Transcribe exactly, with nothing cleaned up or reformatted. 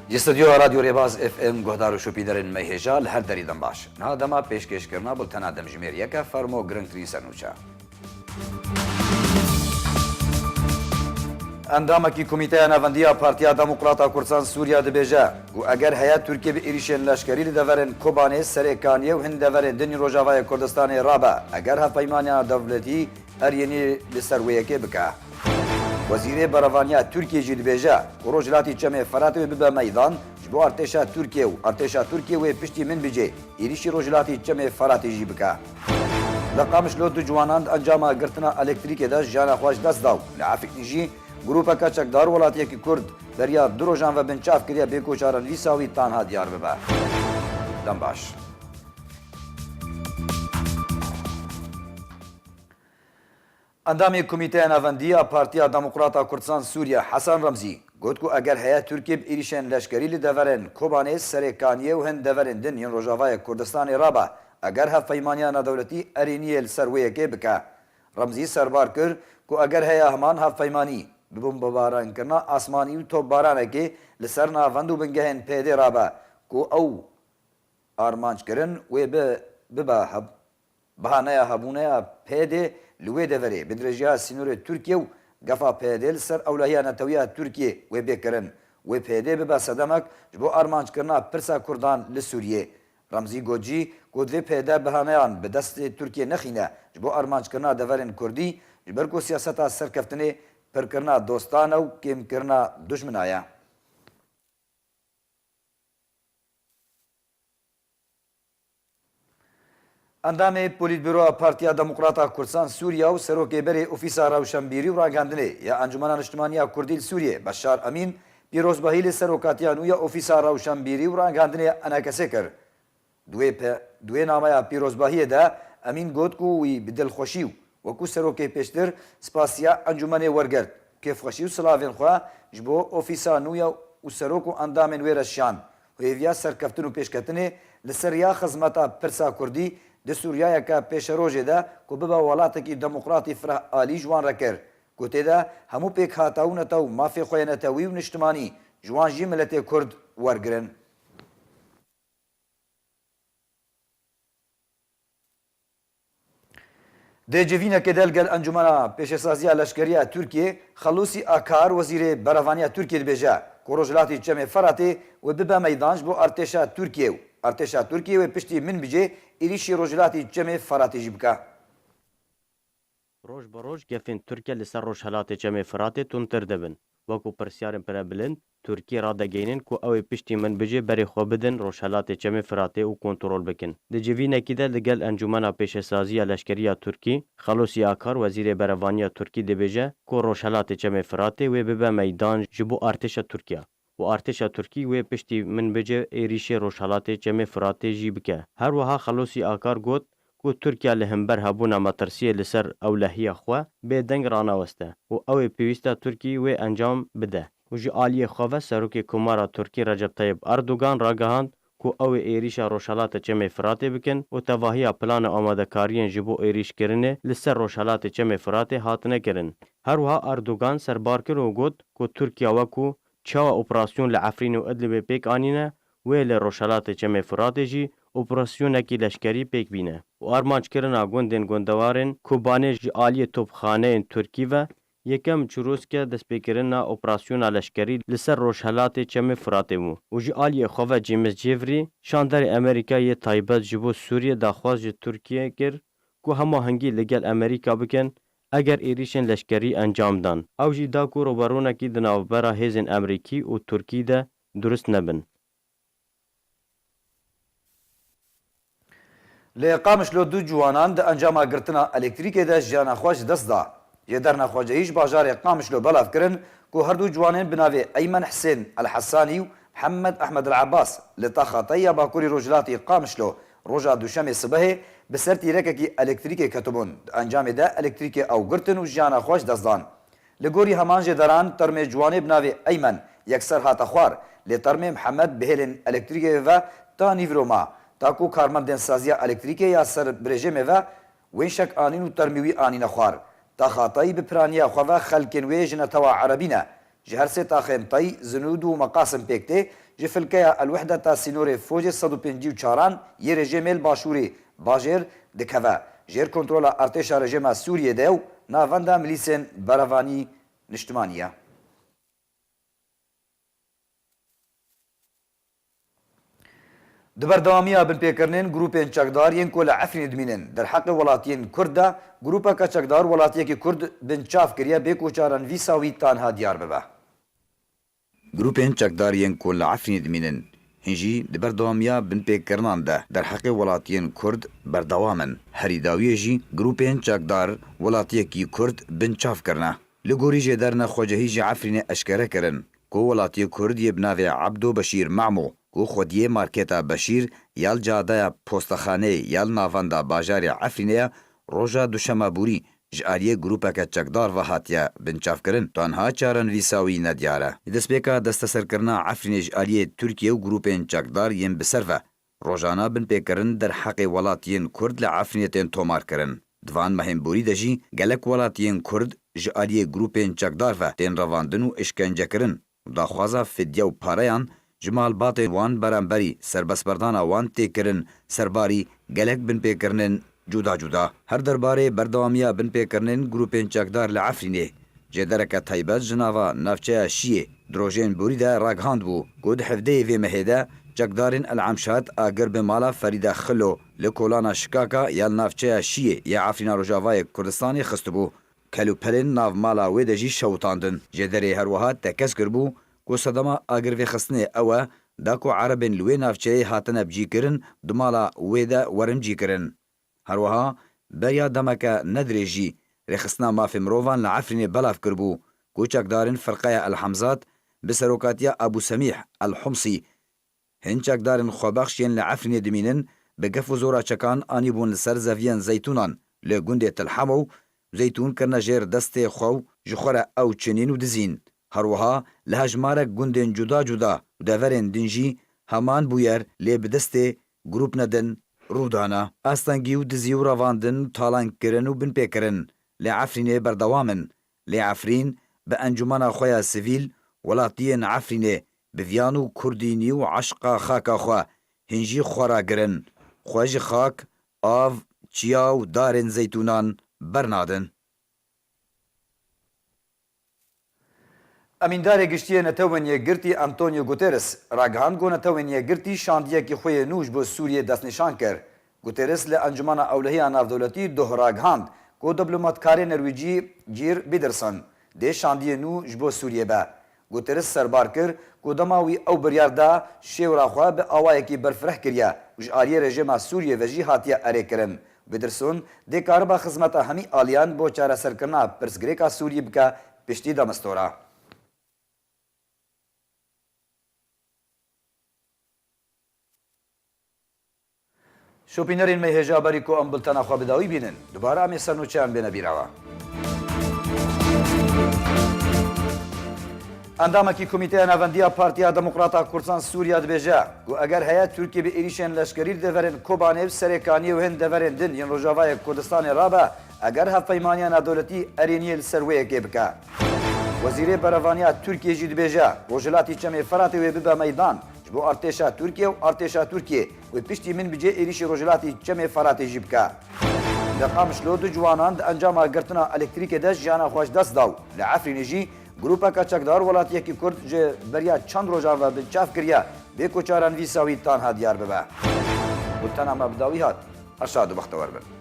Ji stûdyoya Radyo Rêbaz F M guhdar û şopîderên me hêja li her derî dem baş. Niha dema pêşkêşkirina bultena demjimêr yek e, fermo girîngtirîn sernûçe. Endamekî Komîteya Navendî ya Partiya Demokrata Kurdistan Sûriya dibêje ku eger heye Tirkiye bi êrîşên leşkerî li deverên Kobanê, Serê Kaniyê û hin deverên din yên Rojavayê Kurdistanê rabe, eger hevpeymaniya dewletî erênî li ser wê yekê bike. Wezîrê Berevaniya Tirkiyê jî dibêje ku Rojhilatî Çemê Feratê wê bibe meydan, ji bo artêşa Tirkiyê û artêşa Tirkiyê wê piştî min bicê êrîşî Rojhilatî Çemê Feratê jî bike. Li Qamişlo du ciwanan di encama girtina elektrîkê de jiyana xwe ji dest da û li Efrînê jî grûpeke çekdar welatiyekî Kurd beriya du rojan ve binçav kiriye bê ku çarenivîsa wî tanha diyar bibe. Dem baş. Endamê Komîteya Navendî ya Partiya Demokrata Kurdistan Sûriye Hesen Remzî got ku eger heye Tirkiye bi êrîşên leşkerî li deverên Kobanê, Serê Kaniyê û hin deverên din yên Rojavayê Kurdistanê rabe, eger hevpeymaniya navdewletî erêniyê li ser wê yekê bike. Remzî serbar kir ku eger heye heman hevpeymanî bi bombebaran kirina asmanî û topbaranekê li ser navend û bingehên P Y D rabe ku ew armanc kirin wê bi, bibe heb, bahaneya hebûneya P Y D li wê deverê, bi dirêjiya sînorê Tirkiye û gefa P Y D li ser ewlehiya netewiya Tirkiye wê bê kirin, wê P Y D bibe sedemek ji bo armanckirina pirsa Kurdan li Sûriyê. Remzî got jî ku divê P Y D bahaneyan bi destê Tirkiye nexîne ji bo armanckirina deverên Kurdî, ji ber ku siyaseta serkeftinê pirkirina dostan e û kêmkirina dijmina ye. Endamê Polîtbûroya Partiya Demokrata Kurdistan Sûriya û serokê berê Ofîsa Rewşenbîrî û Ragihandinê ya Encûmena Niştimanî ya Kurdî li Sûriyê, Beşar Emîn, pîrozbahî li serokatiya nû ya Ofîsa Rewşenbîrî û Ragihandinê ya E N K S'ê kir. Di wê pe-, di wê nameya pîrozbahiyê de Emîn got ku wî bi dilxweşî û wekû serokê pêştir spasiya encûmenê wergirt, kêfxweşî û silavên xwe ji bo ofîsa nû ya û serok û endamên wê re şand û hêviya serkeftin û pêşketinê li ser riya xizmeta pirsa Kurdî di Sûriyayeke pêşerojê de ku bibe welatekî demokratî fireh alî ji wan re kir, ku tê de hemû pêkhata û netew mafê xwe yê netewî û niştimanî ji wan jî miletê Kurd wergirin. Di civînekê de li gel Encûmena Pêşesaziya Leşkerî ya Tirkiyê, Xelûsî Akar, Wezîrê Berevaniya Tirkiyê dibêje ku Rojhilatî Çemê Feratê wê bibe meydan ji bo artêşa Tirkiyê û artêşa Tirkiyê wê piştî min bicê êrîşî Rojhilatî Çemê Feratê jî bike. Roj bi roj gefên Tirkiye li ser Rojhelatê Çemê Firatê tundtir dibin. Wekû pirsyarên pirebilind, Tirkiyê radegehînin ku ew ê piştî min bicê berê xwe bidin Rojhelatê Çemê Firatê û kontrol bikin. Di civînekî de li gel Encûmena Pêşesaziya Leşkerî ya Tirkî, Xelosî Akar, Wezîrê Berevaniya Tirkî dibêje ku Rojhelatê Çemê Firatê wê bibe meydan ji bo artêşa Tirkiye. û artêşa Tirkî wê piştî min bicê êrîşê Rojhelatê Çemê Firatê jî bike. Her wiha Xelosî Akar got ku Tirkiye li hember hebûna metirsiyê li ser ewlehiya xwe bêdeng ranaweste û ew ê pêwîst e Tirkî wê encam bide û ji aliyê xwe ve Serokê Komara Tirkî Recep Tayyip Erdogan ragihand ku ew ê êrîşa Rojhelatê Çemê Firatê bikin û tevahiya plana amadekariyên ji bo êrîşkirinê li ser Rojhelatê Çemê Firatê hatine kirin. Her wiha Erdogan serbar kir û got ku Tirkiye wekû çawa operasyon li Efrîn û Idlibê pêk anîne, wê li Rojhelatê Çemê Firatê jî operasyonekî leşkerî pêk bîne û armanckirina gundên gundewarên Kobanê ji aliyê topxaneyên Tirkî ve yekem çirûsk e destpêkirina operasyona leşkerî li ser Rojhelatê Çemê Firatê bû û ji aliyê xwe ve James Jeffrey, şanderê Amerîka yê taybet ji bo Sûriyê daxwaz ji Tirkiyê kir ku hemahengî li gel Amerîka bikin eger êrîşên leşkerî encam dan. Ew jî da ku rûberûnekî di navbera hêzên Amerîkî û Tirkî de durust nebin. Li Qamişlo du ciwanan di encama girtina elektrîkê de jiyana xwe ji dest da. Jêderna xwecihî ji bajarê Qamişlo belav kirin ku her du ciwanên bi navê Eymen Hisên El Hesanî û Mihemed Ehmed El Ebas li taxa Tey ya Bakurî Rojhilatî Qamişlo roja Duşemê sibehê bi ser tîrekekî elektrîkê ketibûn. Di encamê de elektrîkê ew girtin û jiyana xwe ji dest dan. Li gorî heman jêderan, termê ciwanê bi navê Eymen yekser hate xwar, lê termê Mihemed bi hêlên elektrîkê ve ta nîvro ma, ta ku karmendên saziya elektrîkê ya ser birêjemê ve wên şek anîn û termî wî anîne xwar. Taxa Tey bi piraniya xwe ve xelkên wê ji netewa erebî ne. Ji her sê taxên Tey, Zinûd û Meqasim pêk tê, ji filkeya El Wehdeta sînorê Fojê sed û pêncî û çaran yê rejêmê li başûrê bajêr dikeve. Jêr kontrola artêşa rejêma Sûriyê de û navenda milîsên berevanî niştimanî ye. Di berdewamiya binpêkirinên grûpên çekdar yên ku li Efrînê dimînin, derheqê welatiyên Kurd de, grûpeke çekdar welatiyekî Kurd binçav kiriye, bê ku çarenivîsa wî tanha diyar bibe. Grûpên çekdar yên ku li Efrînê dimînin, hîn jî di berdewamiya binpêkirinan de derheqê welatiyên Kurd berdewam in. Herî dawiyê jî grûpên çekdar welatiyekî Kurd binçav kirine. Li gorî jêderine xwecihî ji Efrînê eşkere kirin ku welatiyê Kurd yê bi navê Ebdo Beşîr Memo, ku xwediyê marketa Beşîr ya li cadeya postexaneyê ya li navenda bajarê Efrînê ye, roja duşema borî ji aliyê grûpeke çekdar ve hatiye binçavkirin, tanha çarenivîsa wî nediyar e. Li destpêka desteserkirina Efrînê ji aliyê Tirkiye û grûpên çekdar yên bi ser ve, rojana binpêkirin derheqê welatiyên Kurd li Efrînê tên tomarkirin. Di van mehên borî de jî gelek welatiyên Kurd ji aliyê grûpên çekdar ve tên revandin û îşkencekirin û daxwaza fidye û pareyan ji malbatên wan beramberî serbestberdana wan tê kirin, serbarî gelek binpêkirinên cuda cuda. Her derbarê berdewamiya binpêkirinên grûpên çekdar li Efrînê, jêdereke taybet ji nava navçeya Şiyê di rojên borî de ragihandbû ku di hevdeyê vê mehê de çekdarên El Emşat agir bi mala Ferîde Xilo li kolana Şikaka ya li navçeya Şiyê ya Efrîna Rojavayê Kurdistanê xistibû. Kelûpelên nav mala wê de jî şewitandin. Jêderê her wiha tekez kiribû ku sedema agirvêxistinê ew e, da ku erebên li wê navçeyê hatine bicîkirin di mala wê de werin cîkirin. Her wiha beriya demeke nedirêj jî Rêxistina Mafê Mirovan li Efrînê belav kiribû ku çekdarên Firqeya El Hemzat bi serokatiya Ebû Semîh El Humsî hin çekdarên xwebexş yên li Efrînê dimînin bi gef û zora çekan anîbûn li ser zeviyên zeytûnan li gundê Til Hemo û zeytûn kirine jêr destê xwe û ji xwe re ew çinîn û dizîn. Her wiha li hejmarek gundên cuda cuda û deverên din jî heman bûyer lê bi destê grûpne din rû dane. Astengî û dizî û revandin û talankirin û binpêkirin li Efrînê berdewam in. Lê Efrîn bi encûmena xwe ya sivîl, welatiyên Efrînê bi viyan û kurdînî û eşqa xaka xwe hîn jî xwe ragirin. Xwe ji xak, av, çiya û darên zeytûnan bernadin. Emîndarê Giştî yê Netewên Yekgirtî Antonio Guterres ragihand ku Netewên Yekgirtî şandiyekî xwe yê nû ji bo Sûriyê destnîşan kir. Guterres li Encûmena Ewlehiya Navdewletî doh ragihand ku diplomatkarê Norwêcî Geir Pedersen dê şandiyê nû ji bo Sûriyê be. Guterres serbar kir ku dema wî ew biryar da, şêwra xwe bi awayekî berfireh kiriye û ji aliyê rejîma Sûriyê ve jî hatiye erêkirin. Pedersen dê kariba xizmeta hemî aliyan bo çareserkirina pirsgirêka Sûriyê bike piştî Damastora. Şopînerên me hêja berî ku em bultena xwe bi dawî bînin, dubare em ê ser nûçeyan bêne bîra we. Endamekî Komîteya Navendiya Partiya Demokrata Kurdan Sûriya dibêje ku eger heye Tirkiye bi êrîşên leşkerî li deverên Kobanê û Serêkaniyê û hin deverên din yên Rojavayê Kurdistanê rabe, eger hevpeymaniya navdewletî erêniyê li ser wê yekê bike. Wezîrê Berevaniya Tirkiye jî dibêje, Rojhilatî Çemê Feratê wê bibe meydan ji bo artêşa Tirkiye û artêşa Tirkiye wê piştî min bi cê êrîşî Rojhilatî Çemê Feratê jî bike. Li Qamişlo du ciwanan di encama girtina elektrîkê de jiyana xwe ji dest da û li Efrînê jî grûpeke çekdar welatiyekî Kurd ji beriya çend rojan ve binçav kiriye, bê ku çarenivîsa wî tanha diyar bibe. Bultena me bi dawî hat. Erşad û bextewer bin.